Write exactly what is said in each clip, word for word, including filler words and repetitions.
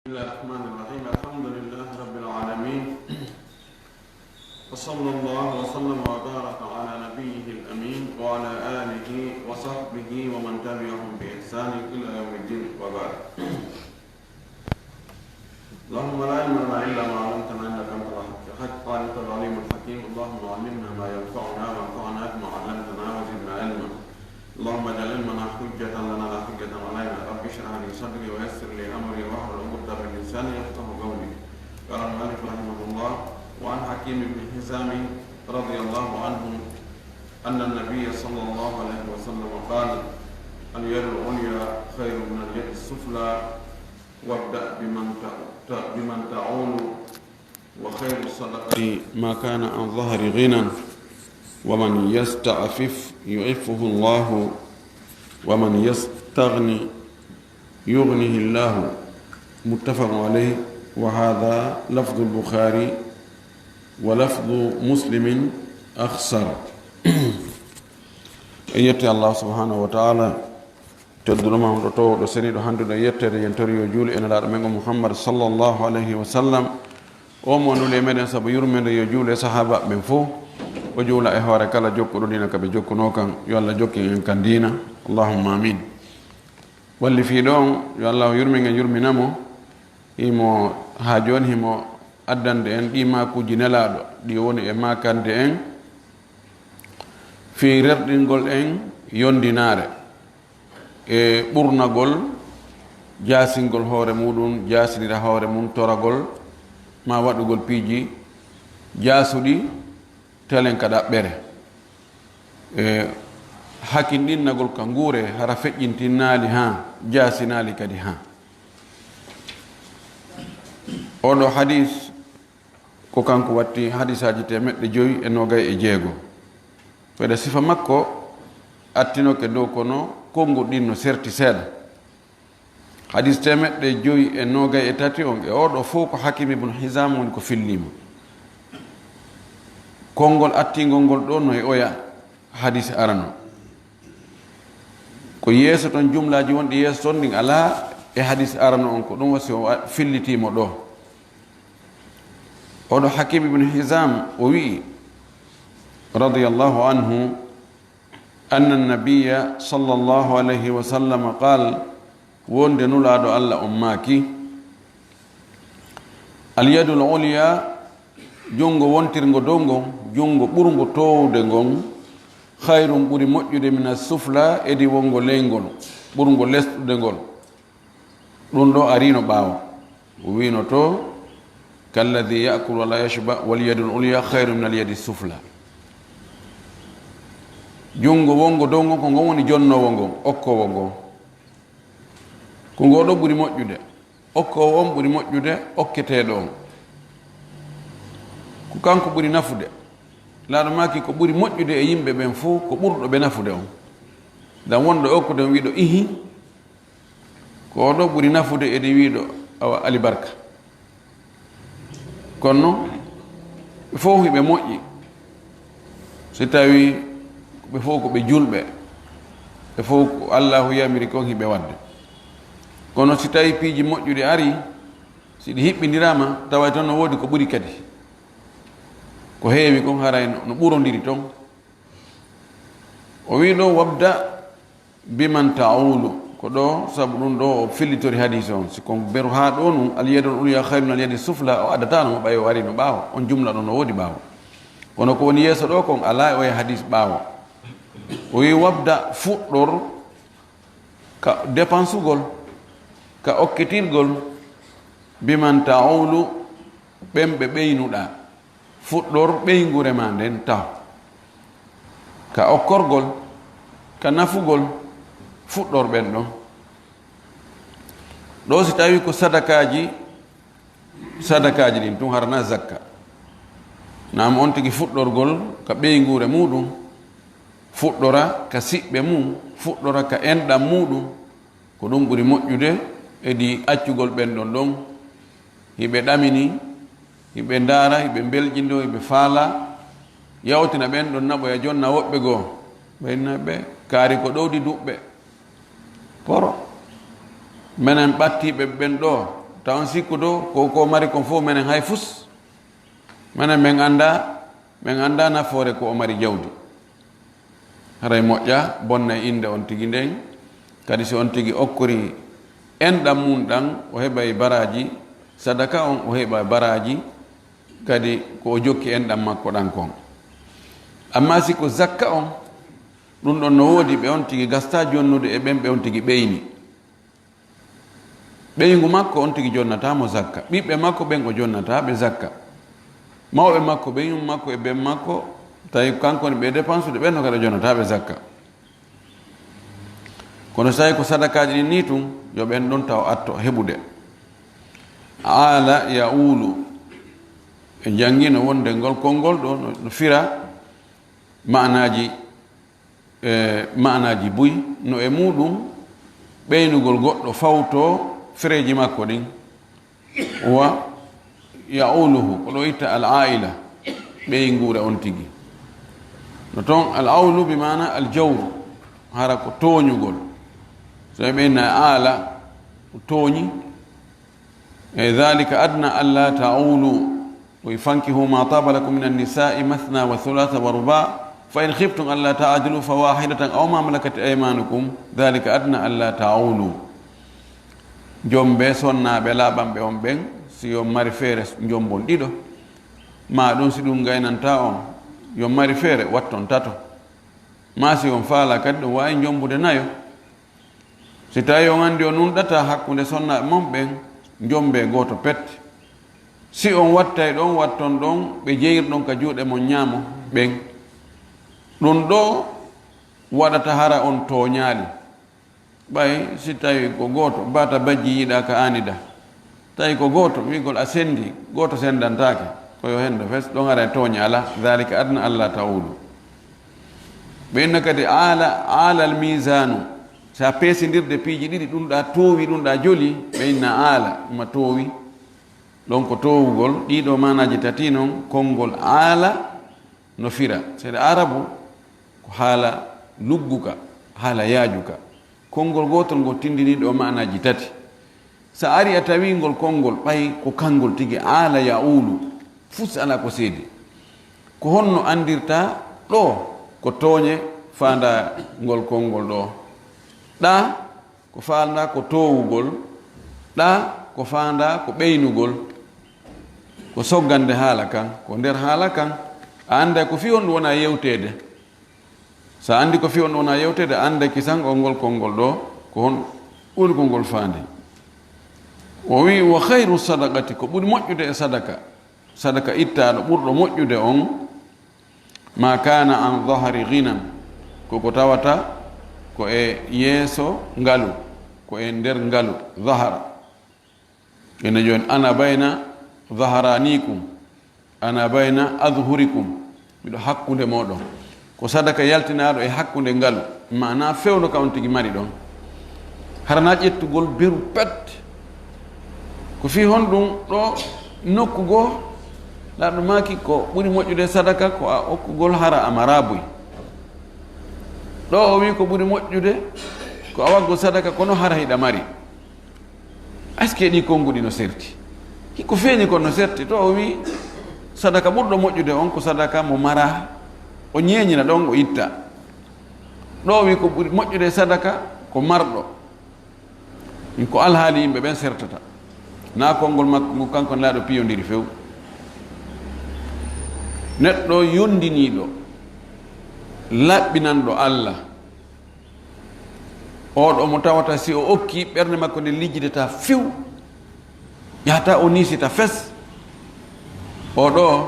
بسم الله الرحمن الرحيم. الحمد لله رب العالمين. وصلى الله وسلم وبارك على نبيه الأمين وعلى آله وصحبه ومن تبعهم بإحسان إلى يوم الدين، وبعد. اللهم لا علم لنا إلا ما علمتنا إنك أنت الحك-، حك-، أنت العليم الحكيم. اللهم علمنا ما ينفعنا وانفعنا بما علمتنا وزدنا علما. اللهم اجعل علمنا حجة لنا لا حجة علينا. رب اشرح لي صدري ويسر لي أمري واحلل عقدة من لساني يفقه قولي. قال المؤلف رحمه الله: وعن حكيم بن حزام رضي الله عنه أن النبي صلى الله عليه وسلم قال: اليد العليا خير من اليد السفلى، وابدأ بمن ت-، ت-، بمن تعول، وخير الصدقة ما كان عن ظهر غنى، ومن يستعفف يعفه الله، ومن يستغن يغنه الله. متفق عليه، وهذا لفظ البخاري، ولفظ مسلم أخصر. En yetti Allah subhanahu wa ta'ala, tedduɗo, mawɗo, towɗo, seniɗo, handuɗo e yettere, yen tori yo juuli e Nelaaɗo men o Muhammad sallallahu alayhi wa sallam. O mo nuli e meɗen sabu yurmende, yo juuli e sahaba ɓen fof. O juula e hoore kala jokkuɗo diina ka ɓe jokkuno kan. Yo Allah jokkin en kan diina. Allahumma amin. Walli fii ɗo on, yo Allah yurmin en, yurmina mo. Himo, haa jooni himo addande en ɗi maakuuji Nelaaɗo, ɗi woni e maakande en fii rerɗingol en yondinaare e ɓurnagol jaasingol hoore muɗum, jaasinira hoore mum toragol, maa waɗugol piiji jaasuɗi telen ka ɗaɓɓere. E hakinɗinnagol ka nguure, hara feƴƴintinaali haa, jaasinaali kadi haa. Oɗo hadis ko kanko watti hadisaaji teemeɗɗe jowi e noogay e jeego. Ko ede sifa makko attinoke dow, kono konngol ɗin no serti seeɗa. Hadis teemeɗɗe jowi e noogay e tati on, e oɗo fof ko Hakim ibn Hizam woni ko fillimo. Konngol attingol ngol ɗo no e oya hadis arano. Ko yeeso ton, jumlaaji wonɗi yeeso ton ɗin alaa e hadis arano on, ko ɗum wasi o wa-, fillitimo ɗo. Oɗo Hakim ibn Hizam o wi'i, radiyallahu anhu, anna nabiyya sallallahu alayhi wa sallam qaal, wonde Nulaaɗo Allah on maaki, al yadul ulya, junngo wontirngo dow ngon, junngo ɓurngo toowde ngon, khayrun, ɓuri moƴƴude, min as sufla, edi wonngo leyngol, ɓurngo lesɗude ngol. Ɗum ɗo ariino ɓaawo. O wiino to, kalladhi ya'kulu wa la yashba, wal yadul ulya khayru min al yadi sufla. Junngo wonngo dow ngon, ko ngon woni jonnoowo ngon, okkoowo ngon. Ko ngo ɗo ɓuri moƴƴude. Okkoowo on ɓuri moƴƴude okketeeɗo on. Ko kanko ɓuri nafude. Laaɗo maaki ko ɓuri moƴƴude e yimɓe ɓen fof ko ɓurɗo ɓe nafude on. Dan wonɗo e okkude on wiɗo ihi, ko oɗo ɓuri nafude ede wiɗo awa alibarka. Kono noon, ɓe fof hiɓe moƴƴi. Si tawi ɓe fof ko ɓe julɓe, ɓe fof ko Allahu yamiri kon hiɓe waɗde. Kono si tawi piiji moƴƴuɗi ari, si ɗi hiɓɓindirama, taway toon no woodi ko ɓuri kadi. Ko heewi kon haray no, no ɓurondiri toon. O wii ɗo, "Wabda biman ta'ulu." Ko ɗo, sabu ɗum ɗo o fillitori hadis on. Si kon beru haa ɗo nun, "Al yadul ulya khayru min al yadi sufla," o addatano mo ɓay o ari no ɓaawo. On jumla ɗon no woodi ɓaawo. Kono ko woni yeeso ɗo kon, alaa o e hadis ɓaawo. O wii, "Wabda," fuɗɗor ka dépensugol, ka okkitirgol, "biman ta'ulu," ɓen ɓe ɓeynuɗaa. Fuɗɗor ɓeynguure ma nden taw. Ka okkorgol, ka nafugol, fuɗɗor ɓen ɗon. Ɗo si tawi ko sadakaaji, sadakaaji ɗin tun harana zakka. Naam, on tigi fuɗɗorgol ka ɓeynguure muɗum, fuɗɗora ka siɓɓe mum, fuɗɗora ka enɗam muɗum, ko ɗum ɓuri moƴƴude, edi accugol ɓen ɗon ɗon. Hiɓe ɗamini, hiɓe ndaara, hiɓe mbelƴindoo, hiɓe faala, yawtina ɓen ɗon naɓoya jonna woɓɓe goo. Ɓe inna ɓe kaari ko ɗowdi duɓɓe. Poro. Menen ɓattiiɓe ɓen ɗo, Taw on sikkude ko ko mari kon fof menen hay fus. Menen men annda, men annda nafoore ko o mari jawdi. Haray moƴƴa, bonna e innde on tigi nden. Kadi si on tigi okkori enɗam mum ɗan, o heɓay baraaji sadaka on, o heɓa baraaji kadi ko o jokki enɗam makko ɗan kon. Amma si ko zakka on, ɗun ɗon no woodi ɓe on tigi gasta jonnude e ɓen ɓe on tigi ɓeyni. Ɓeyngu makko on tigi jonnata mo zakka. Ɓiɓɓe makko ɓen o jonnata ɓe zakka. Mawɓe makko, ɓeyngu makko e ben makko, tawi kanko ne ɓe dépensude ɓen no kadi o jonnata ɓe zakka. Kono so tawi ko sadakaaji ɗin ni tun, yo ɓen ɗon taw atto heɓude. Aala ya'ulu. En janngino wonde ngol konngol ɗo no, no fira maanaaji, e, maanaaji buy, no e muuɗum ɓeynugol goɗɗo fawto fereeji makko ɗin. Wa ya'uluhu, ko ɗo itta al aila, ɓeynguure on tigi. No ton al aulu bi maana al jawru, hara ko tooñugol. So ɓe ɓeyna aala, ko tooñi. E dhalika adna alla ta'ulu, wa fankihu ma taba lakum min an-nisa'i mathna wa thulatha wa ruba', fa in khiftum alla ta'dilu fa wahidatan aw ma malakat aymanukum, dhalika adna alla ta'ulu. Njombe sonnaaɓe laaɓanɓe on ɓen, si on mari feere njombon ɗiɗo, ma ɗun si ɗun gaynanta on, yo mari feere watton tato. Ma si on faala kadi ɗun waawi njombude nayo. Si tawi on anndi on nunɗata hakkunde sonnaaɓe mon ɓen, njombe gooto pet. Si on wattay ɗon, watton ɗon ɓe jeyirɗon ka juuɗe mon ñaamo ɓen. Ɗun ɗoo waɗata hara on tooñaali. Ɓay si tawi ko gooto, bata bajji yiɗa ka anida. Tawi ko gooto, wi'gol a sendi, gooto sendantaake. Ko yo hendo fes, ɗon haray tooña ala, dhalika adna alla ta'ulu. Ɓe inna kadi ala, ala al mizanu. Sa peesindirde piiji ɗiɗi, ɗun ɗa toowi, ɗun ɗa joli, ɓe inna ala, ma toowi. Ɗon ko toowugol, ɗiɗo maanaaji tati non, konngol ala no fira. Seeɗa arabu, ko haala lugguka, haala yaajuka. Konngol gootol ngol tindinii ɗo maanaaji tati. Sa ari a tawi ngol konngol ɓay ko kangol tigi aala ya'ulu, fus ala ko seedi. Ko honno anndirta ɗo ko tooñe faanda ngol konngol ɗo? Ɗa ko faanda ko toowugol, ɗa ko faanda ko ɓeynugol. Ko soggande haala kan, ko nder haala kan. A annday ko fii honɗun wona yewteede. Sa anndi ko fii honɗun wona yewteede, a annday kisan on ngol konngol ɗo, ko hon ɓuri ko ngol faandi. O wi'i, wa khayru sadaqati, ko ɓuri moƴƴude e sadaka, sadaka ittaaɗo ɓurɗo moƴƴude on, ma kana an dhahri ghinan, ko ko tawata ko e yeeso ngalu, ko e nder ngalu, dhahara. Ene jooni, ana bayna dhahranikum, ana bayna adhurikum, miɗo hakkunde mooɗon. Ko sadaka yaltinaaɗo e hakkunde ngalu, maana fewndo ka on tigi mari ɗon. Harana ƴettugol beru pet. Ko fii honɗun ɗo nokku goo, laaɗo maaki ko ɓuri moƴƴude sadaka ko a okkugol hara a maraa buy. Ɗo o wi'i ko ɓuri moƴƴude ko a waggol sadaka kono hara hiɗa mari. Est-ce que ɗi konnguɗi no serti? Hikko feeñi kon no serti. To o wi sadaka ɓurɗo moƴƴude on ko sadaka mo mara, o ñeeñina ɗon, o itta. Ɗo o wi ko ɓuri moƴƴude sadaka ko marɗo. Ɗin ko alhaali yimɓe ɓen sertata. Na konngol makko ngu kanko nelaaɗo piyondiri few. Neɗɗo yondiniiɗo, laɓɓinanɗo Allah, oo ɗoo mo tawata si o okki ɓernde makko nden lijjidata few, yahata o niisita fes. Oo ɗoo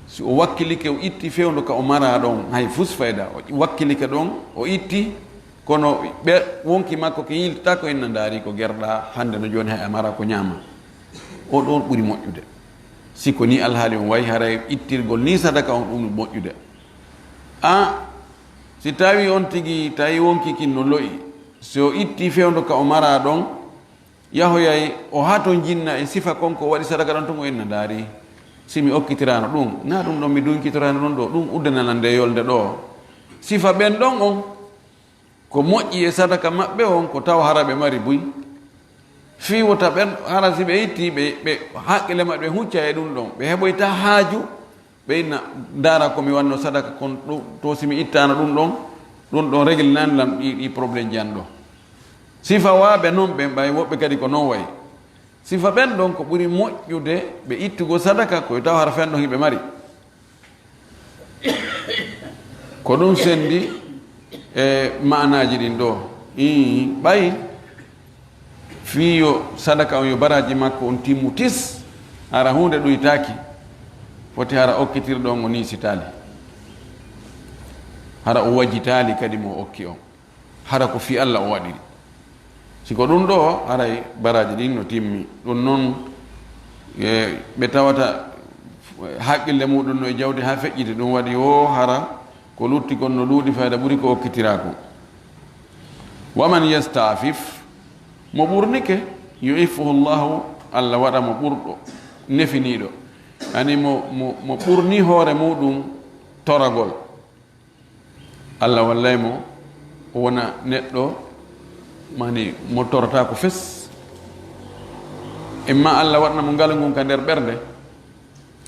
si o wakkilike o itti fewndo ka o maraa ɗon, hay fus fayda, o wakkilike ɗon o itti, kono ɓe wonki makko ke yiltata ko inna ndaari ko gerɗaa hannde no jooni hay a maraa ko ñaama. Oo ɗoo ɓuri moƴƴude. Si ko nii alhaali on wayi, haray ittirgol nii sadaka on ɗum moƴƴude. A Si tawi on tigi tawi wonki kin no lo'i, si o itti fewndo ka o maraa ɗon, yahoyay o haa to jinna e sifa kon ko waɗi sadaka ɗon tun o inna ndaari. Si mi okkitiraano ɗum, na ɗum ɗon mi dunkitoraano ɗum ɗo, ɗum uddanana nde yolnde ɗo. Sifa ɓen ɗon on, ko moƴƴi e sadaka maɓɓe on, ko taw hara ɓe mari buy. Fii wota ɓen, hara si ɓe itti, ɓe, ɓe haqqille maɓɓe hucca e ɗum ɗon, ɓe heɓoyta haaju, ɓe inna, "Ndaara ko mi wanno sadaka kon ɗum, to si mi ittaano ɗum ɗon, ɗum ɗon reglinaani lam ɗi, ɗi problème ji an ɗo." Sifa waaɓe non ɓen, ɓay woɓɓe kadi ko non wayi. Sifa ɓen ɗon ko ɓuri moƴƴude ɓe ittugo sadaka, ko taw hara fen ɗon hiɓe mari. Ko ɗum sendi e maanaaji ɗin ɗo. Ii, ɓay fii yo sadaka on, yo baraaji makko on timmu tis, hara huunde ɗuytaaki, foti hara okkitirɗo on o niisitaali, hara o wajitaali kadi mo o okki on, hara ko fii Alla o waɗiri. Si ko ɗum ɗo, haray baraaji ɗin no timmi. Ɗum non, e, ɓe tawata haqqille muɗum no e jawdi haa feƴƴiti, ɗum waɗi o hara ko lutti kon no ɗuuɗi, fayda ɓuri ko okkitiraa kon. "Wa man yasta'fif", mo ɓurnike, "yu'iffuhu Allahu", Alla waɗa mo ɓurɗo, nefiniiɗo. Ani mo, mo, mo ɓurni hoore muɗum toragol. Alla wallay mo, o wona neɗɗo, mani mo torata ko fes. Imma Alla waɗna mo ngalu ngun ka nder ɓernde,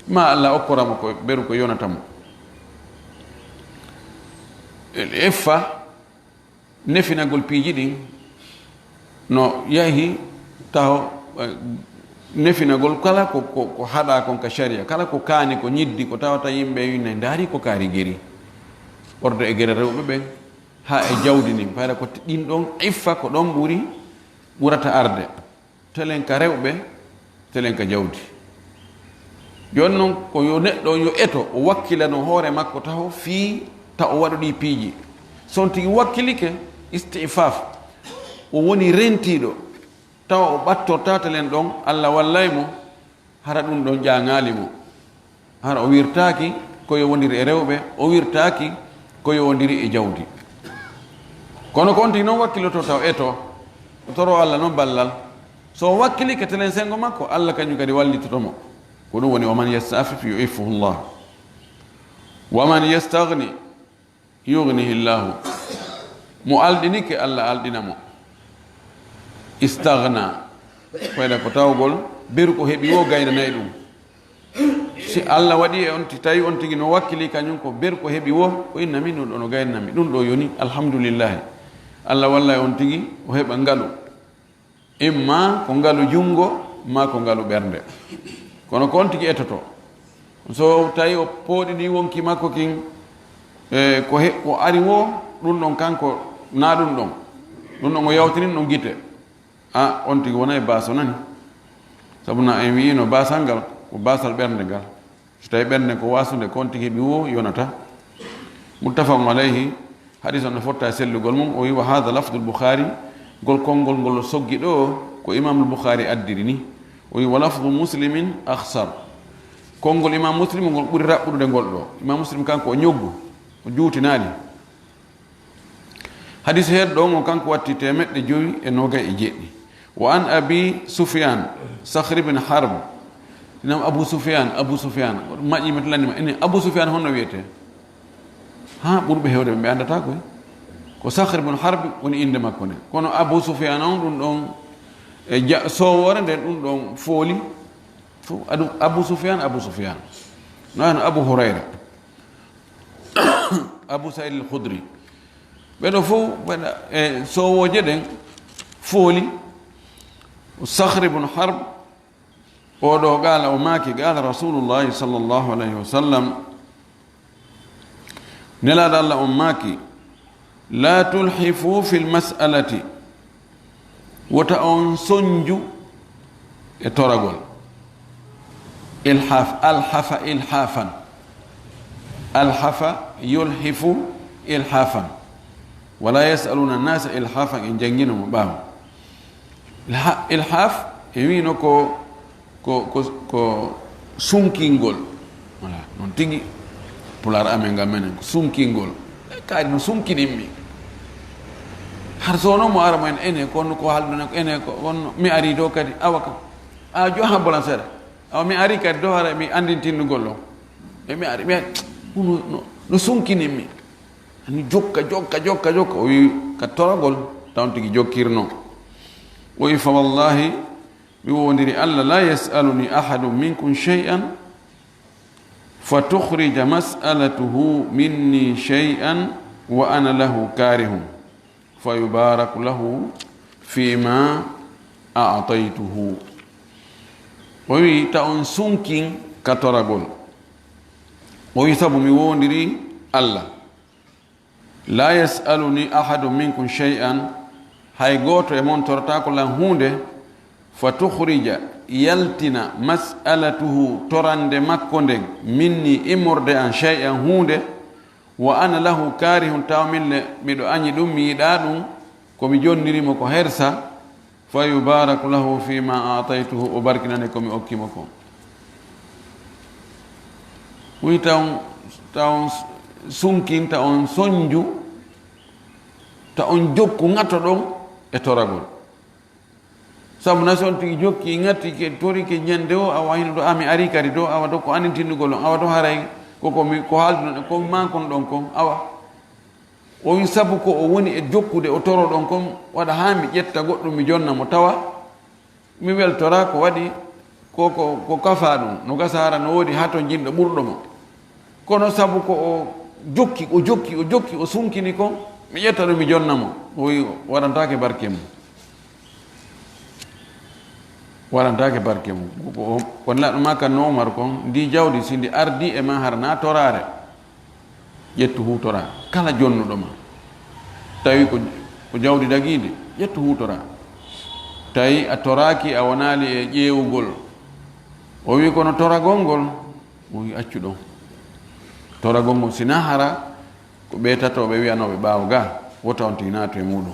ma Alla okkora mo ko beru ko yonata mo. Iffa, nefinagol piiji ɗin, no yahi taho, eh, nefinagol kala ko, ko, ko haɗa kon ka sharia, kala ko kaani, ko ñiddi, ko tawata yimɓe winna ndaari ko kaari geri. Ɓorde e gere rewɓe ɓen, haa e jawdi ndin, fayda ko ɗin ɗon iffa ko ɗon ɓuri, ɓurata arde. Telen ka rewɓe, telen ka jawdi. Jooni non, ko yo neɗɗo on yo eto, o wakkilano hoore makko taho fii ta o waɗu ɗi piiji. So on tigi wakkilike, istifaf, o woni rentiiɗo, tawa o ɓattortaa telen ɗon, Alla wallay mo, hara ɗum ɗon ƴaaŋaali mo. Hara o wirtaaki ko yowondiri e rewɓe, o wirtaaki ko yowondiri e jawdi. Kono ko on tigi non wakkiloto taw eto, o toro Alla non ballal. So o wakkilike telen sengo makko, Alla kañum kadi wallitoto mo. Ko ɗum woni, "Wa man yasta'fif yu'iffuhu Allah. Wa man yastaghni yughnihi Allahu." Mo alɗinike, Alla alɗina mo. Istaghna. Fayda ko tawgol, beru ko heɓi wo gaynanay ɗum. Si Alla waɗi e on ti-, tawi on tigi no wakkili kañum ko ber ko heɓi wo, o inna min ɗum ɗo no gaynanmi. Ɗum ɗo yoni, alhamdulillahi. Alla walla e on tigi, o heɓa ngalu. Imma ko ngalu junngo, ma ko ngalu ɓernde. Kono ko on tigi etoto. So tawi o pooɗini wonki makko kin, e, ko he-, ko ari wo, ɗum ɗon kanko, na ɗum ɗon. Ɗum ɗon o yawtini ɗum gite. A, on tigi wona e baaso nani. Sabu na en wi'ino baasal ngal, ko baasal ɓernde ngal. So tawi ɓernde ko wasunde, ko on tigi heɓi wo yonata. Muttafaqun alayhi, hadis on no fotta e sellugol mum. O wi, "Wa hadha lafdul Bukhari", ngol konngol ngol soggi ɗo, ko Imamul Bukhari addiri ni. O wi, "Wa lafdu Muslimin akhsar." Konngol Imam Muslim ngol ɓuri raɓɓude ngol ɗo. Imam Muslim kanko o ñoggu, o juutinaali. Hadis heer ɗo mo kanko watti teemeɗɗe jowi e noogay e jeɗɗi. Wa an Abi Sufyan, Sakhr ibn Harb. Nam Abu Sufyan, Abu Sufyan. Maƴi mi to lanndima. Ene Abu Sufyan honno wiyete? Ha, ɓurɓe heewde ɓe, ɓe anndata koy. Ko Sakhr ibn Harb woni innde makko nde. Kono Abu Sufyan on ɗum ɗon, e ja-, soowoore nden ɗum ɗon fooli. Fof adu-, Abu Sufyan, Abu Sufyan. No hano Abu Hurayra. Abu Sa'id al-Khudri. Ɓe ɗo fof, ɓe ɗa-, e soowooje ɗen fooli. Sakhr ibn Harb, o ɗo qaala, o maaki, qaala Rasulullahi sallallahu alayhi wa sallam, Nelaaɗo Allah on maaki, "La tulhifu fil mas'alati." Wota on sonju e toragol. Ilhaf, alhafa ilhafan. Alhafa yulhifu ilhafan. Wala yas'aluna nasa ilhafan, en jangino mo ɓaawo. Ilha-, ilhaf, e wino ko, ko, ko, ko sunkingol. Voilà, non tigi. Pulaar amen ngam menen ko sunkingol. E kaari no sunkinimmi. Har so non mo ara mo en ene, kono ko haalduno ko ene, ko on mi ari do kadi, awa kam. A jo ha bolan seeɗa. Awa mi ari kadi do hara mi andin tinnugol ɗo. E mi ari, mi ari. Ɗum no, no, no sunkinimmi. Ani jokka, jokka, jokka, jokka. O wi ka toragol, taw on tigi jokkirno. O wi, "Fa wallahi, mi wondiri Allah, la yas'aluni ahadun minkum shay'an, fa tukhrija mas'alatuhu minni shay'an wa ana lahu karihun, fa yubaraku lahu fima a'taytuhu." O wi, "Ta on sunkin ka toragol." O wi, "Sabu mi wondiri Allah. La yas'aluni ahadun minkum shay'an, hay gooto e mon torataako lan huunde, fa tukhrija, yaltina, mas'alatuhu, torande makko nden, minni, immorde an, shay'an, huunde, wa ana lahu karihun, taw min le, miɗo añi ɗum, mi yiɗaa ɗum, ko mi jonniri mo ko hersa, fa yubaraku lahu fima a'taytuhu, o barkinane ko mi okki mo kon." Wi, ta on, ta on sunkin, ta on sonju, ta on jokku ŋato ɗon e toragol. Sabu na si on tigi jokki ŋatti ke, tori ke ñande o, awa hino ɗo, ami ari kadi ɗo, awa ɗo ko anintindugol on, awa ɗo haray ko, ko mi, ko haalduno, ko mankon ɗon kon, awa. O wi, "Sabu ko o woni e jokkude o toroɗon kon, waɗa haa mi ƴetta goɗɗum mi jonna mo, tawa mi weltora ko waɗi ko, ko, ko kafa ɗum, no gasa hara no woodi hatonjinɗo ɓurɗo mo. Kono sabu ko o jokki, o jokki, o jokki, o sunkini kon, mi ƴetta ɗum mi jonna mo." O wi, "Waɗantaake barke mum. Waɗantaake barke mum." Ko, ko, ko Nelaaɗo ma kan no Umar kon, "Ndi jawdi, si ndi ardi e ma, hara na toraare, ƴettu huutora. Kala jonnuɗo ma, tawi ko, ko jawdi dagiindi, ƴettu huutora. Tawi a toraaki, a wonaali e ƴeewugol." O wi, "Kono toragol ngol?" O wi, "Accu ɗon. Toragol ngol, si na hara ko ɓe tato ɓe wiyanooɓe ɓaawo ga, wota on tigi naatu e muɗum."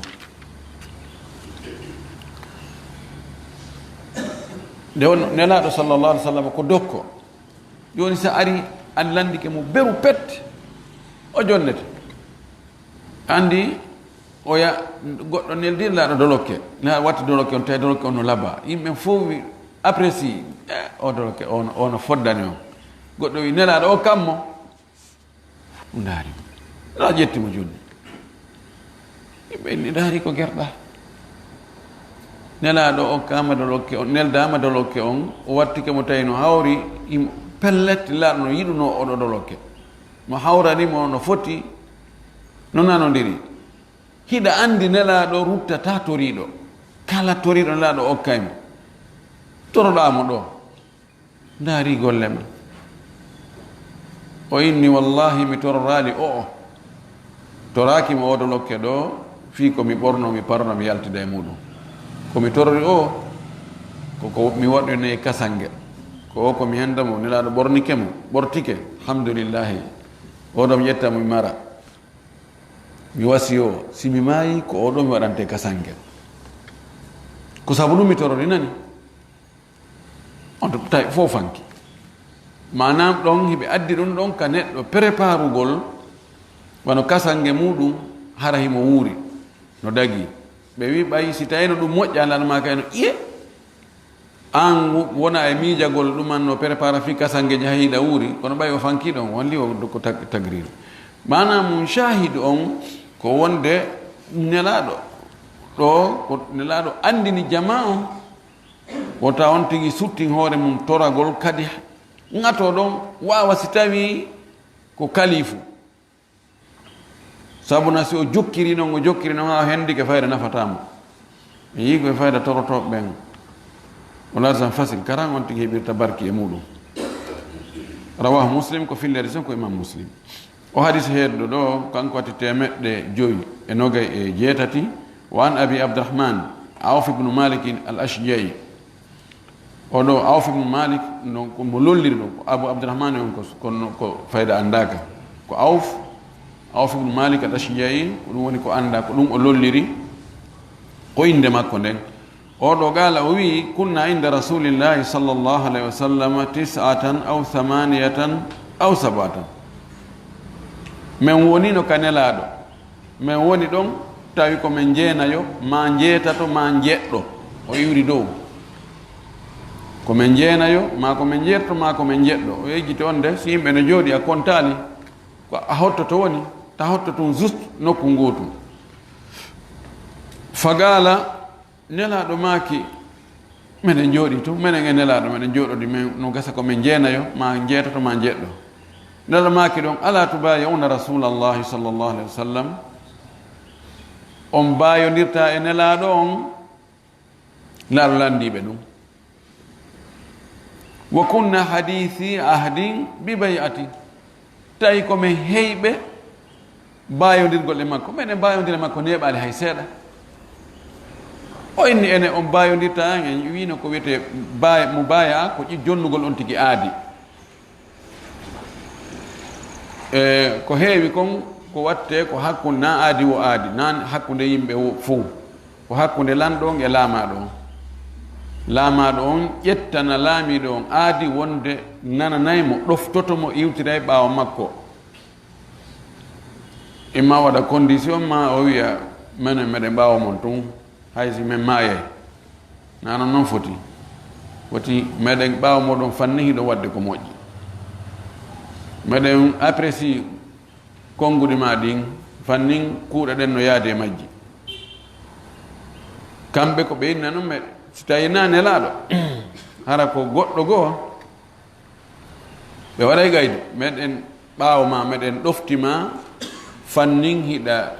Nde on Nelaaɗo sallallahu alaihi wasallam ko dokko. Jooni, so ari, an lanndike mo beru pet, o jonnete. Anndi, oya goɗɗo neldi Nelaaɗo dolokke. Na watti dolokke on, tawi dolokke on no laba. Yimɓe fof wi, apprécie, "Eh, o dolokke, on, on foddani on." Goɗɗo wi, "Nelaaɗo o kammo." Ɗum ndaari mo. Nelaaɗo ƴetti mo jooni. Yimɓe inni, "Ndaari ko gerɗa." Nelaaɗo okkaama dolokke on, neldaama dolokke on, o wattike mo tawi no hawri, im-, pellet, Nelaaɗo no yiɗunoo oɗo dolokke. Mo hawrani mo no foti, no nanondiri. Hiɗa anndi Nelaaɗo ruttataa toriiɗo. Kala toriiɗo Nelaaɗo okkay mo. Toroɗaa mo ɗo. Ndaari golle ma. O inni, "Wallahi, mi tororaali o'o. Toraaki mo o dolokke ɗo, fii ko mi ɓorno, mi parno, mi yaltida e muɗum. Ko mi torori o, ko, ko mi waɗunee kasange. Ko o, ko mi henda mo, Nelaaɗo ɓornike mo, ɓortike. Alhamdulillahi. O ɗo mi ƴetta mo, mi mara. Mi wasi o, si mi maayi, ko o ɗo mi waɗante kasange. Ko sabu ɗum mi torori nani." On to tawi fof fanki. Maanaam ɗon hiɓe addi ɗum ɗon ka neɗɗo préparugol, wano kasange muɗum, hara himo wuuri, no dagi. Ɓe wi ɓay si tawino ɗum moƴƴa, lan ma kay no, iye, an wo-, wona e miijagol ɗuman no prépara fi kasange jahiɗa wuuri, kono ɓay o fanki ɗon, wonli o ko tag-, tagrir. Maanaam mum shahid on ko wonde Nelaaɗo ɗo, ko Nelaaɗo andini jama on, wota on tigi suttin hoore mum toragol kadi ŋato ɗon waawa si tawi ko kalifu. Sabu na si o jokkiri non, o jokkiri non haa o hendike, fayda nafataa mo. Mi yii ko e fayda torotooɓe ɓen. O laata tan facile, karan on tigi heɓirta barki e muɗum. Rawahu Muslim, ko fillere sen ko Imam Muslim. O hadis heeddo ɗo, kanko watti teemeɗɗe joyi e nogay e jeetati. Wa an Abi Abdurrahman Awf ibn Malik al-Ashja'i. O ɗo Awf ibn Malik, non ko mo lolliri ɗo, ko Abu Abdurrahman on ko, ko, ko fayda andaaka. Ko Awf, Awf ibn Malik al-Ashja'i, ko ɗum woni ko anda, ko ɗum o lolliri, ko innde makko nden. O ɗo qaala, o wi'i, "Kunna inda Rasulillahi sallallahu alaihi wasallam tis'atan aw thamaniyatan aw sab'atan." Men wonino ka Nelaaɗo. Men woni ɗon, tawi ko men njeenayo, maa njeetato, maa njeɗɗo. O iwri dow. Ko men njeenayo, maa ko men njeetato, maa ko men njeɗɗo. O yejjiti on de, si yimɓe no jooɗi, a kontaali, ko a hottoto woni, ta hotto tun juste nokku ngootu. Faqaala, Nelaaɗo maaki, menen njooɗii tun, menen e Nelaaɗo, menen njooɗodii, men, no gasa ko men njeenayo, maa njeetato, maa njeɗɗo. Nelaaɗo maaki ɗon, "Alaa tubaayi'uuna Rasuulallaahi sallallaahu alayhi wa sallam?" On baayondirtaa e Nelaaɗo on? Nelaaɗo lanndii ɓe ɗum. "Wa kunna hadiisi ahdin bi bay'ati." Tawi ko men heyɓe baayondirgol e makko. Meɗen baayondira e makko neeɓaali hay seeɗa. O inni, "Ene on baayondirta an?" En wiino ko wiyetee baay-, mubaaya, ko ƴi-, jonnugol on tigi aadi. E ko heewi kon, ko wattee ko hakkunde, na aadi wo aadi, na hakkunde yimɓe wo fow. Ko hakkunde lanɗo on e laamaaɗo on. Laamaaɗo on ƴettana laamiiɗo on aadi wonde nananay mo, ɗoftoto mo, iwtiray ɓaawo makko. Imma waɗa condition, ma o wiya, "Menen meɗen ɓaawo mon tun, hay si men maayay." Na non non foti. Foti meɗen ɓaawo moɗon fanni hiɗon waɗde ko moƴƴi. Meɗen apprécie konnguɗi ma ɗin, fannin kuuɗe ɗen no yaadi e majji. Kamɓe ko ɓe inna non meɗen. Si tawi na Nelaaɗo, hara ko goɗɗo goo, ɓe waɗay gaydo. Meɗen ɓaawo ma, meɗen ɗofti ma, fannin hiɗa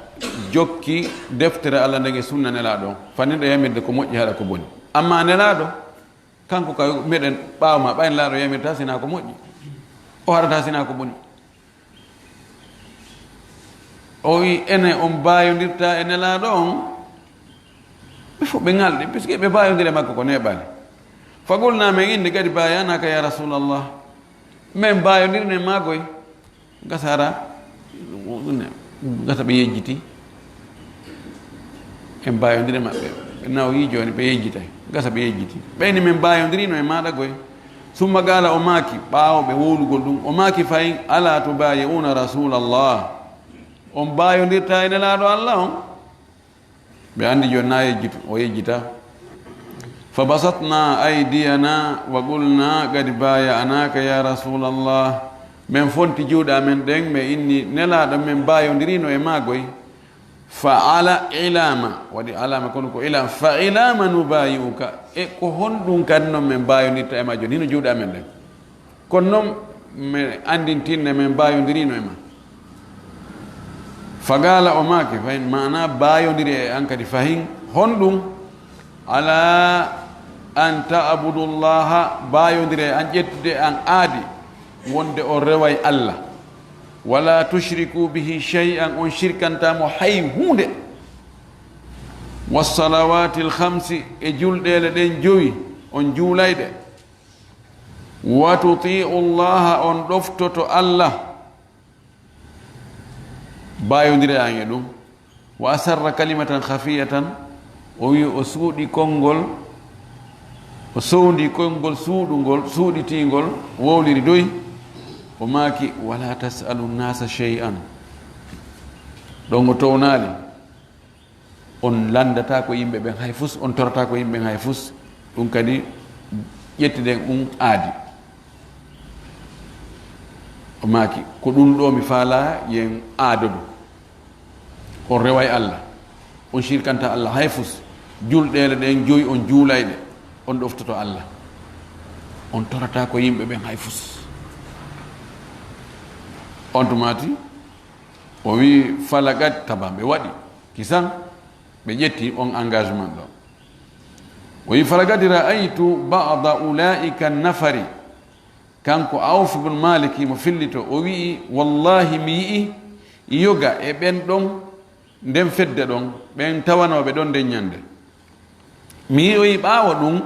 jokki deftere Alla nden e sunna Nelaaɗo on. Fannin ɗo yamirde ko moƴƴi haɗa ko boni. Amma Nelaaɗo, kanko ka meɗen ɓaawo ma, ɓay Nelaaɗo yamirta sina ko moƴƴi. O haɗata sina ko boni. O wi, "Ene on baayondirta e Nelaaɗo on?" Ɓe fof ɓe ŋalɗi, puisque ɓe baayondiri e makko ko neeɓaani. Fa qulna, men inni, "Qad baayanaka ya Rasulallah." Men baayondirno e maa goy. Gasa hara, gasa ɓe yejjiti. En baayondiri e maɓɓe. Ɓe nawoyi jooni, ɓe yejjitay. Gasa ɓe yejjiti. Ɓe inni, "Men baayondirino e maaɗa goy." Summa qaala, o maaki, ɓaawo ɓe wowlugol ɗum, o maaki fayin, "Alaa tubaayi'uuna Rasulallah?" On baayondirta e Nelaaɗo Alla on? Ɓe anndi jooni na yejjitu, o yejjita. Fa basatna aydiyana wa qulna, "Qad baayanaka ya Rasulallah." Men fonti juuɗe amen ɗen, men inni, "Nelaaɗo, men baayondirino e maa goy." Fa ala ilama, waɗi alama kono ko ilama. Fa ilama nubaayi'uka. E ko honɗum kadi non men baayondirta e maa jooni? Hino juuɗe amen ɗen. Kono non, men anndintinne men baayondirino e ma. Fa qaala, o maaki, fahin, maana baayondiri e an kadi fahin. Honɗum? Ala an ta'budullaha, baayondiri e an, ƴettude an aadi, wonde on reway Alla. Wala tushriku bihi shay'an, on shirkanta mo hay huunde. Wassalawaatil khamsi, e julɗeele ɗen jowi, on juulayɗe. Wa tuti'u Allaha, on ɗoftoto Alla. Baayondire an e ɗum. Wa asarra kalimatan khafiyatan, o wi o suuɗi konngol, o sowndi konngol suuɗungol, suuɗitiingol, wowliri doy. O maaki, "Wala tas'alu nnasa shay'an." Ɗon o townaali. On lanndataa ko yimɓe ɓen hay fus, on torataa ko yimɓe ɓen hay fus. Ɗum kadi ƴettiden ɗum aadi. O maaki, "Ko ɗum ɗo mi faalaa yen aadodu. On reway Alla. On shirkanta Alla hay fus. Julɗeele ɗen joyi on juulayɗe. On ɗoftoto Alla. On torataa ko yimɓe ɓen hay fus." On tumaati, o wi, "Falaqad taba," ɓe waɗi kisan, ɓe ƴetti on engagement ɗo. O wi, "Falaqad ra'aytu ba'da ulaa'ika nafari." Kanko Awf ibn Maliki mo fillito, o wi'i, "Wallahi, mi yi'i yoga e ɓen ɗon, nden fedde ɗon, ɓen tawanooɓe ɗon nden ñande. Mi yi'oyi ɓaawo ɗum,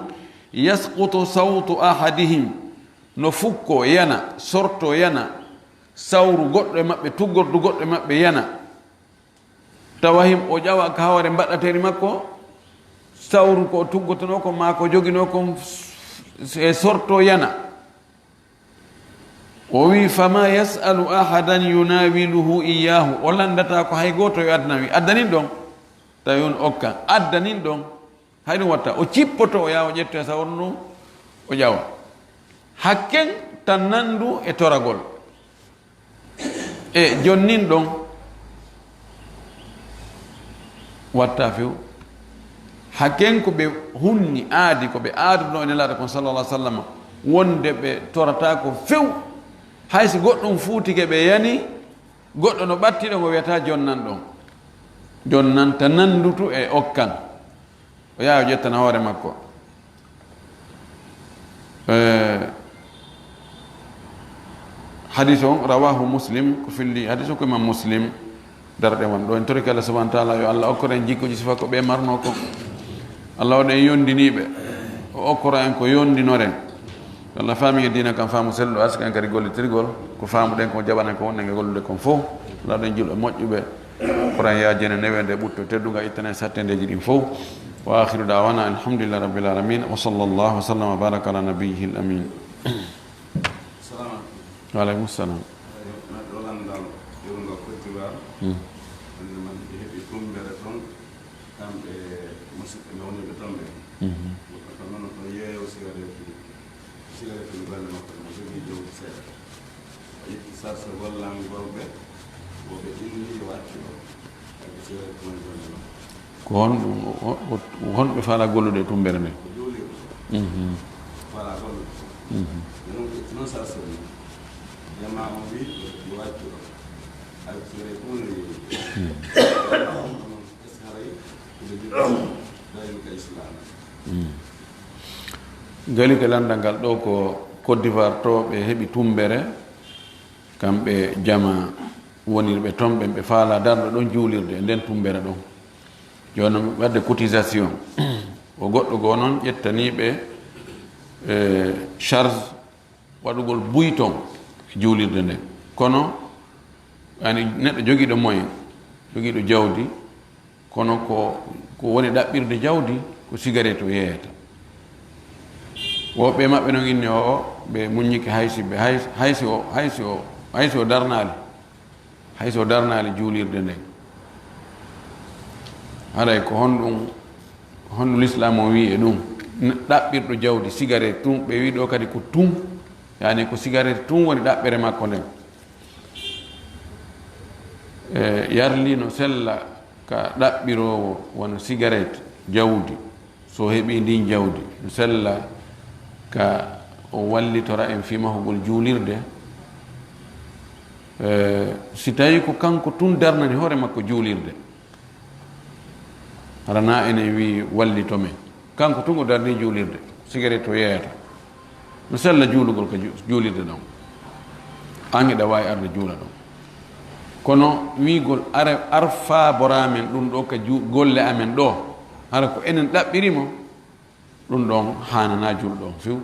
yasqutu sawtu ahadihim, no fukkoo yana, sortoo yana, sawru goɗɗo e maɓɓe, tuggordu goɗɗo e maɓɓe yana." Tawa himo ƴawa ka hoore mbaɗateeri makko, sawru ko o tuggotonoo kon maa ko joginoo kon e sorto yana. O wi, "Fama yas'alu ahadan yunawiluhu iyahu." O lanndataa ko hay gooto yo addan, wi, "Addanin ɗon." Tawi on okka, "Addanin ɗon." Hay ɗum watta, o cippoto, o yaha o ƴetta e sawru ndun, o ƴawa. Hakken tan nandu e toragol. E jonnin ɗon watta few. Hakken ko ɓe hunni aadi, ko ɓe aadunoo e Nelaaɗo kon, sallallahu alaihi wasallam, wonde ɓe torataako few. Hay si goɗɗum fuutike ɓe yani, goɗɗo no ɓatti ɗon, o wiyata, "Jonnan ɗon. Jonnan ta nandutu e okkan." O yaha o ƴettana hoore makko. Eh, hadis on, rawahu Muslim, ko filli hadis o ko Imam Muslim. Darɗe won ɗo, en torike Allah subhanahu wa ta'ala, yo Allah okkor en jikkuji sifa ko ɓe marno ko. Allah waɗa en yondiniiɓe, o okkora en ko yondinoren. Yo Allah faami en diina kan faamu selluɗo, aska en kadi gollitirgol ko faamuɗen, ko jaɓanen ko wonɗen e gollude kon fof. Allah waɗa en julɓe moƴƴuɓe. Koran yaajene newende ɓutto teddunga, ittane sattendeji ɗin fof. Wa akhiru da'wana alhamdulillahi rabbil alamin. Wa sallallahu wa sallam wa baraka ala nabiyyihil amin. Salaam aleykum. Wa aleykum salam. Neɗɗo landal ƴewngal Côte d'Ivoire. Hmm. Wonde man ɓe heɓi tumbere toon, kamɓe musidɓe mawniiɓe toon ɓe. Mhm. Woɓɓe kam noon ko yeeyo sigareetu, sigareetu no galle makko, no jogii jawdi seeɗa. O ƴetti sarse gollangol ɓe, wo ɓe inni yo accu ɗo. Ko honɗum, o, o, o, honɓe faala gollude e tumbere nde? Mhm. Mhm. Mhm. Ngali ko landal ngal ɗo ko Côte d'Ivoire, to ɓe heɓi tumbere, kamɓe jama wonirɓe toon ɓen, ɓe faala darɗo ɗon juulirde e nden tumbere ɗon. Jooni noon, wadde cotisation. O goɗɗo goo noon ƴettanii ɓe, eh, charge waɗugol buy toon e juulirde nden. Kono, yani, neɗɗo jogiiɗo moyen, jogiiɗo jawdi, kono ko, ko woni ɗaɓɓirde jawdi, ko sigaret o yeeyata. Woɓɓe maɓɓe noon inni o, o, ɓe muññike hay si ɓe, hay, hay si o, hay si o, hay si o darnaali. Hay so darnaali juulirde nden. Haray ko honɗum, honɗum Lislaam o wi'i e ɗum? N-, ɗaɓɓirɗo jawdi, sigaret tun, ɓe wi'i ɗo kadi ko tun, yani ko sigaret tun woni ɗaɓɓere makko nden. E, yarli no sella ka ɗaɓɓiroowo wano sigaret jawdi. So heɓii ndin jawdi, no sella ka o wallitora en fii mahugol juulirde. Eh, si tawii ko kanko tun darnani hoore makko juulirde, hara na enen wii wallito men. Kanko tun o darni juulirde, sigaret o yeeyata. No sella juulugol ka ju-, juulirde ɗon. An hiɗa waawi arde juula ɗon. Kono wiigol, "Are, ar faaboraa men ɗum ɗo ka ju-, golle amen ɗo, hara ko enen ɗaɓɓiri mo," ɗum ɗon haananaa julɗo on few.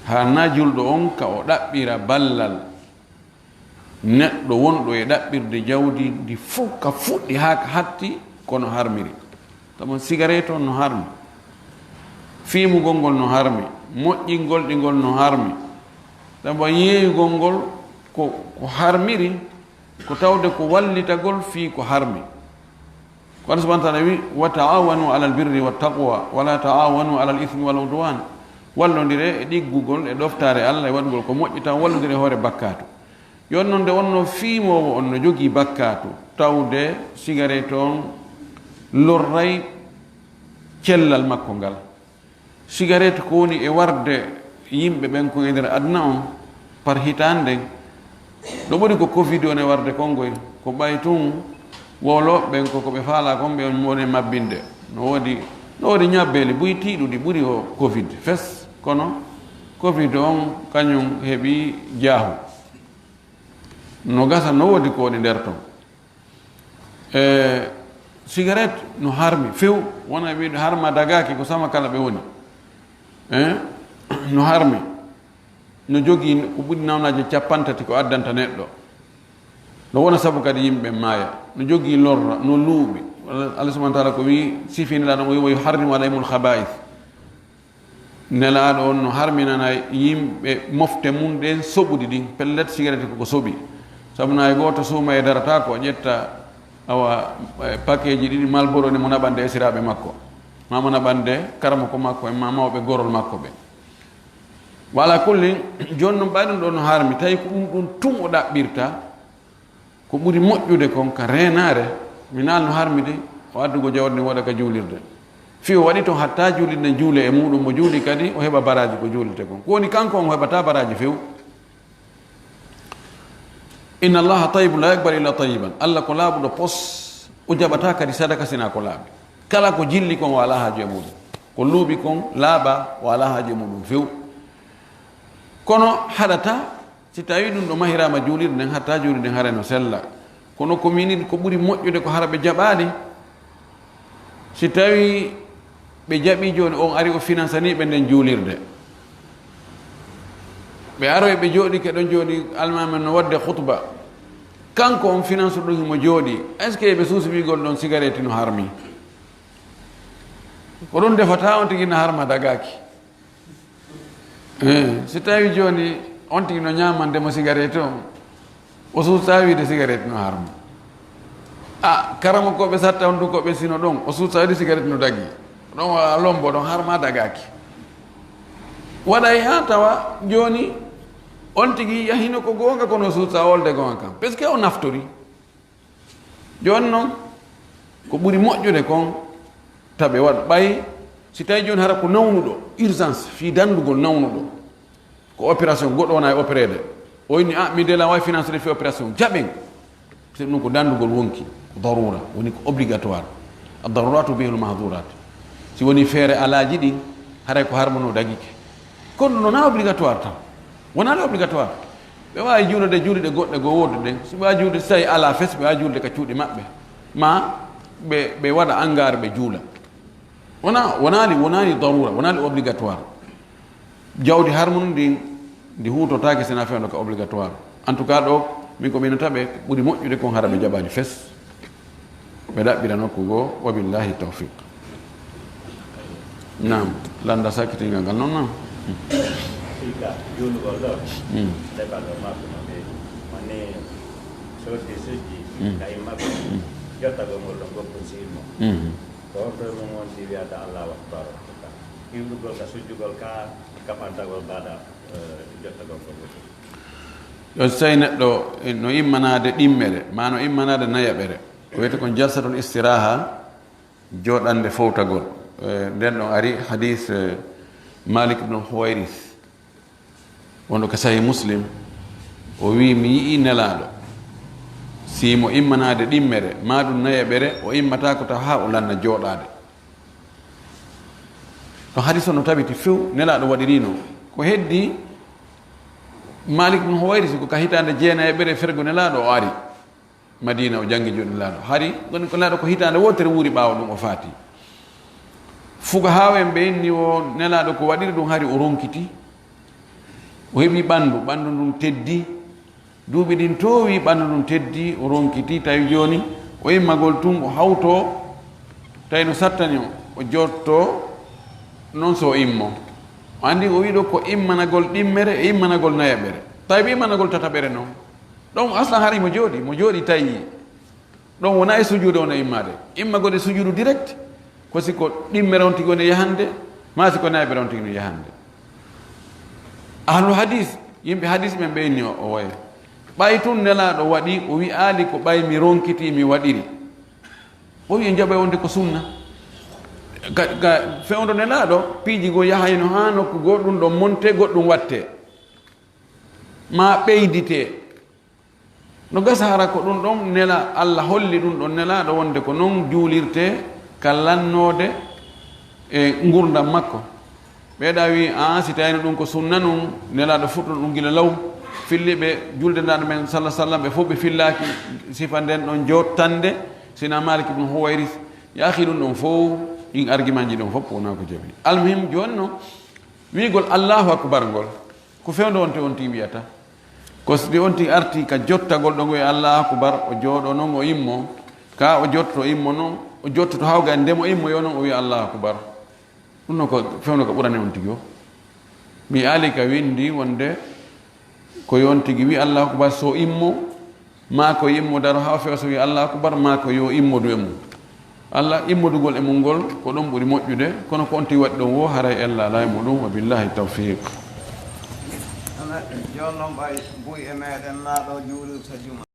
Haananaa julɗo on ka o ɗaɓɓira ballal neɗɗo wonɗo e ɗaɓɓirde jawdi ndi fof, ka fuɗɗi haa ka hatti, ko no harmiri. Sabu sigaret on no harmi, fiimugol ngol no harmi, moƴƴingol ɗi ngol no harmi. Sabu yeeyugol ngol ko, ko harmiri, ko tawde ko wallitagol fii ko harmi. Ko Allah subhanahu wa ta'ala wi, "Wa ta'awanu alal birri wat taqwa, wa la ta'awanu alal ithmi wal udwan." Wallondire e ɗiggugol e ɗoftaare Allah e waɗugol ko moƴƴi, taw wallondire e hoore bakkaatu. Yon non nde wonno fiimoowo on no jogii bakkaatu, tawde sigaret on lorray cellal makko ngal. Sigaret ko woni e warde yimɓe ɓen kon e nder aduna on par hitaande nden. No ɓuri ko covid on e warde kongoy, ko ɓay tun wowlooɓe ɓen ko, ko ɓe faalaa kon ɓe on woni mabbinde. No woodi, no woodi ñabbeeli buy tiiɗuɗi ɓuri o covid fes, kono covid on kañum heɓi jaahu. No gasa no woodi ko woni nder ton. E, sigaret no harmi few, wona wiide harma dagaaki ko sama kala ɓe woni. E, no harmi, no jogii ko ɓuri nawnaaje cappantati ko addanta neɗɗo. No wona sabu kadi yimɓe maaya, no jogii lorra, no luuɓi. Allah subhanahu wa ta'ala ko wi, sifini ɗa ɗon, o wi, "Wa yuharrimu alayhimul khaba'ith." Nelaaɗo on no harminana yimɓe mofte mun ɗen soɓuɗi ɗin. Pellet, sigaret ko ko soɓi. Sabu na e gooto suuma e darata ko ƴetta, awa, e pakeji ɗiɗi Malboro ne mo naɓande esiraaɓe makko, ma mo naɓande karamoko makko en, ma mawɓe gorol makko ɓe. Wa ala kulli, jooni non ɓay ɗum ɗo no harmi, tawi ko ɗum ɗum tun o ɗaɓɓirta. Ko ɓuri moƴƴude kon ka reenaare, mi naal no harmi de, O addugo jawdi ndin waɗa ka juulirde. Fii o waɗi ton hatta juulirde nden juule e muuɗum, mo juuli kadi o heɓa baraaji ko juulirte kon. Ko woni kanko on o heɓataa baraaji few. Inna Allaha tayyibun la yaqbalu illa tayyiban. Allah ko laaɓuɗo pos, o jaɓataa kadi sadaka sinaa ko laaɓi. Kala ko jilli kon o alaa haaju e muuɗum. Ko luuɓi kon laaɓaa o alaa haaju e muuɗum few. Kono haɗataa si tawii ɗum ɗo mahiraama juulirde nden, hatta juulirde nden haray no sella. Kono ko minin ko ɓuri moƴƴude ko hara ɓe jaɓaali. Si tawii ɓe jaɓii jooni, on ari o finansanii ɓe nden juulirde. Ɓe aroyi ɓe jooɗike ɗon jooni, almaami no waɗde khutba. Kanko on finansu ɗum himo jooɗii. Est-ce que ɓe suusi wiigol ɗon sigareeti no harmi? Ko ɗum defata on tigi no harma dagaaki. Eh, si tawi jooni on tigi no ñaamande mo sigareeti on, o suusa wiide sigareeti no harma. A, karamokooɓe satta on du ko ɓe sino ɗon, o suusa wiide sigareeti no dagi. Ɗon wala lombo ɗon harma dagaaki. Waɗay haa tawa jooni on tigi yahino ko goonga kono o suusa wolde goonga kan. Parce que o naftori. Jooni non, ko ɓuri moƴƴude kon, taɓe waɗ ɓay, si tawi jooni hara ko nawnuɗo, urgence, fii dandugol nawnuɗo, ko opération, goɗɗo wona e opéreede. O inni, "A, mi dela wawi financede fii opération, jaɓen." Si ɗum ko dandugol wonki, ko darura, woni ko obligatoire. Ad-daruratu tubihul mahdurat. Si woni feere alaaji ɗin, haray ko harmuno dagike. Kono non na obligatoire tan. Wonaa le obligatoire. Ɓe waawi juulude juulde goɗɗe goo woodude. Si ɓe waawi juulde, si tawi alaa fes, ɓe waawi juulde ka cuuɗi maɓɓe. Ma ɓe, ɓe waɗa angaar, ɓe juula. Wonaa, wonaali, wonaali darura, wonaali obligatoire. Jawdi harmunu ndin, ndi huutotaake sina fewndo ka obligatoire. En tout cas, ɗo, min ko min taɓe, ɓuri moƴƴude kon hara ɓe jaɓaani fes. Ɓe ɗaɓɓira nokku goo, wa billahi tawfiq. Naam, lannda sakkitingal ngal non, naam. Sika, juulugol ɗo, Mm. leɓal ɗo makko no ɓe, woni soddi sujji, Mm. ka imma ko Mm. jottagol ngol ɗon goppun si immo. Mm. Ko on ɗo mum wonti wiyata Allahu Akbar. Iwrugol ka sujjugol ka, ka ɓantagol baada, eh, jottagol ko goppun. Yo so tawi neɗɗo no immanaade ɗimmere, maa no immanaade nayaɓere, ko wiyete kon jalsatul istiraha, jooɗande fowtagol. Eh, nden ɗon ari hadis, eh, Malik ibn Huwairis, wonɗo ka Sahih Muslim, o wi, "Mi yi'i Nelaaɗo, si mo immanaade ɗimmere, maa ɗum nayaɓere, o immataako taw haa o lanna jooɗaade." Ɗon hadis on no tabiti few, Nelaaɗo waɗirino. Ko heddi, Malik ibn Huwairis ko ka hitaande jeenayaɓere fergo Nelaaɗo o ari. Madina, o janngi juuɗe Nelaaɗo. Hari woni ko Nelaaɗo ko hitaande wootere wuuri, ɓaawo ɗum o faati. Fuqahaaɓe ɓe inni o Nelaaɗo ko waɗiri ɗum, hari o ronkiti. O heɓi ɓanndu, ɓanndu ndun teddi. Duuɓi ɗin toowi, ɓanndu ndun teddi, o ronkiti. Tawi jooni o immagol tun, o hawto, tawi no sattani o, o jotto, non so o immo. O anndi o wiɗo ko immanagol ɗimmere e immanagol nayaɓere. Tawi ɓe immanagol tataɓere non. Ɗon aslan haray mo jooɗi, mo jooɗi tawi. Ɗon wona e sujuude wona immaade. Immagol e sujuudu direct, ko si ko ɗimmere on tigi woni yahande, maa si ko nayaɓere on tigi no yahande. Ahlu hadis, yimɓe hadis ɓen ɓe inni o, o waye. Ɓay tun Nelaaɗo waɗi, o wi'aali ko ɓay mi ronkiti, mi waɗiri. O wi'i en jaɓay wonde ko sunna. Ka, ka fewndo Nelaaɗo, piiji goo yahayno haa nokku goo, ɗum ɗon monte, goɗɗum watte. Ma ɓeydite. No gasa hara ko ɗum ɗon nela, Allah holli ɗum ɗon Nelaaɗo wonde ko non juulirte ka lannoode e ngurdam makko. Ɓeeɗa wi, "Aa, si tawino ɗum ko sunna nun, Nelaaɗo fuɗɗuno ɗum gila law." Filliɓe julde Nelaaɗo men, sallallahu alaihi wasallam, ɓe fof ɓe fillaaki sifa nden ɗon jottande, sina Malik ibn Huwairis. Yaahi ɗum ɗon fof, ɗin argument ji ɗon fof wonaa ko jaɓi. Almuhim, jooni non, wi'gol Allahu Akbar ngol, ko fewndo on te on ti wiyata. Ko si on ti arti ka jottagol ɗo ngo e Allahu Akbar, o jooɗo non, o immo, ka o jotto, o immo non, o jotto to hawga e ndemo immo yo non, o wi'a Allahu Akbar. Ɗum non ko fewndo ko ɓurani on tigi o. Mi aali ka windi wonde ko yo on tigi wi Allahu Akbar so immo, maa ko immo daro haa o fewa so wi Allahu Akbar, maa ko yo immodu e mum. Allah immodugol e mum ngol, ko ɗum ɓuri moƴƴude, kono ko on tigi waɗi ɗon wo, haray ella alaa e muɗum, wa billahi tawfiq. Ana, jooni noon ɓay buy e meɗen naa ɗo juulirta juma.